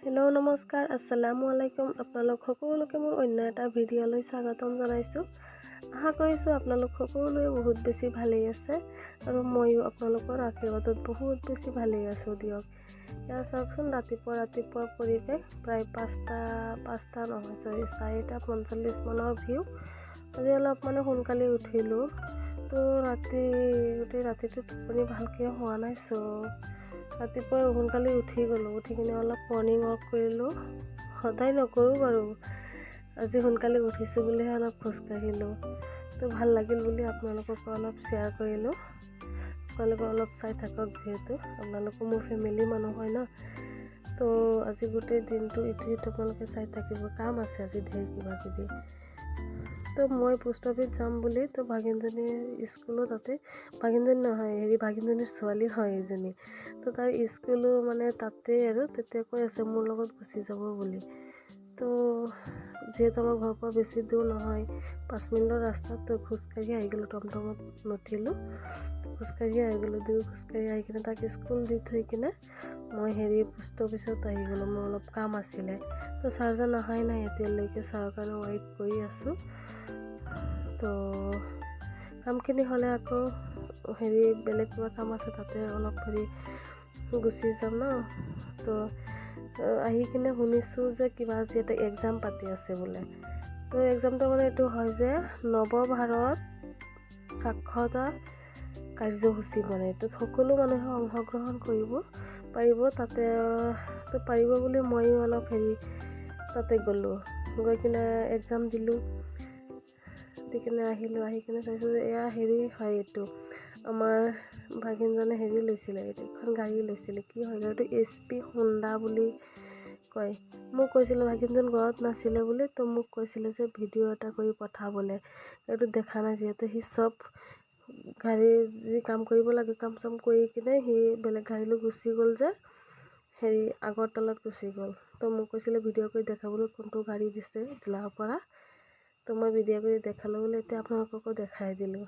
Hello', নমস্কাৰ, আসসালামু আলাইকুম। আপোনালোক সকলোকে মোৰ অন্য এটা ভিডিঅ'লৈ স্বাগতম জনাইছোঁ। আশা কৰিছোঁ আপোনালোক সকলোৱে বহুত বেছি ভালেই আছে আৰু ময়ো আপোনালোকৰ আশীৰ্বাদত বহুত বেছি ভালেই আছোঁ দিয়ক। এয়া চাওকচোন, ৰাতিপুৱা ৰাতিপুৱা পৰিৱেশ, প্ৰায় 5টা, 5টা নহয়, চৰি, 4:45 মানৰ ভিউ। আজি অলপ মানে সোনকালে উঠিলোঁ। তো ৰাতি গোটেই ৰাতিটো টোপনি ভালকৈ হোৱা নাই, চ' ৰাতিপুৱাই সোনকালে উঠি গ'লোঁ। উঠি কিনে অলপ মৰ্ণিং ৱাক কৰিলোঁ। সদায় নকৰোঁ বাৰু, আজি সোনকালে উঠিছোঁ বুলিহে অলপ খোজকাঢ়িলোঁ। তো ভাল লাগিল বুলি আপোনালোককো অলপ শ্বেয়াৰ কৰিলোঁ। আপোনালোকে অলপ চাই থাকক, যিহেতু আপোনালোকো মোৰ ফেমিলি মানুহ হয় ন। তো আজি গোটেই দিনটো ইটো সিটো আপোনালোকে চাই থাকিব। কাম আছে আজি ধেৰ কিবা কিবি। তো মই পোষ্ট অফিচ যাম বুলি, তো ভাগিনজনীৰ স্কুলো তাতে, ভাগিনজনী নহয়, হেৰি, ভাগিনজনীৰ ছোৱালী হয় এইজনী। তো তাৰ স্কুলো মানে তাতেই আৰু তেতিয়া কৈ আছে মোৰ লগত গুচি যাব বুলি। তো যিহেতু আমাৰ ঘৰৰ পৰা বেছি দূৰ নহয়, 5 মিনিটৰ ৰাস্তাত, তো খোজকাঢ়ি আহি গ'লোঁ। টমটমত নুঠিলোঁ, খোজকাঢ়ি আহি গ'লোঁ। দুয়ো খোজকাঢ়ি আহি কিনে তাক স্কুল দি থৈ কিনে মই হেৰি পোষ্ট অফিচত আহি গ'লোঁ। মোৰ অলপ কাম আছিলে। তো ছাৰজন অহাই নাই এতিয়ালৈকে, ছাৰৰ কাৰণে ৱেইট কৰি আছোঁ। তো কামখিনি হ'লে আকৌ হেৰি বেলেগ কিবা কাম আছে, তাতে অলপ হেৰি গুচি যাম ন। তো আহি কিনে শুনিছোঁ যে কিবা আজি এটা এক্সাম পাতি আছে বোলে। তো এক্সামটো মানে এইটো হয় যে নৱ ভাৰত সাক্ষৰতা কাৰ্যসূচী, মানে এইটোত সকলো মানুহে অংশগ্ৰহণ কৰিব পাৰিব তাতে। তো পাৰিব বুলি ময়ো অলপ হেৰি তাতে গ'লোঁ, গৈ কিনে এক্সাম দিলোঁ, দি কিনে আহিলোঁ। আহি কিনে চাইছোঁ যে এয়া হেৰি হয়, এইটো আমাৰ ভাগিনজনে হেৰি লৈছিলে, এইটো এখন গাড়ী লৈছিলে। কি হয় গাড়ীটো? এইচপি হোণ্ডা বুলি কয়। মোক কৈছিলে, ভাগিনজন ঘৰত নাছিলে বুলি, তো মোক কৈছিলে যে ভিডিঅ' এটা কৰি পঠাবলৈ। এইটো দেখা নাই, যিহেতু সি চব গাড়ী যি কাম কৰিব লাগে কাম চাম কৰি কিনে সি বেলেগ গাড়ীলৈ গুচি গ'ল যে হেৰি আগৰতলাত গুচি গ'ল। তো মোক কৈছিলে ভিডিঅ' কৰি দেখাবলৈ কোনটো গাড়ী দিছে ডিলাৰৰ পৰা। তো মই ভিডিঅ' কৰি দেখালোঁ বুলি এতিয়া আপোনালোককো দেখাই দিলোঁ।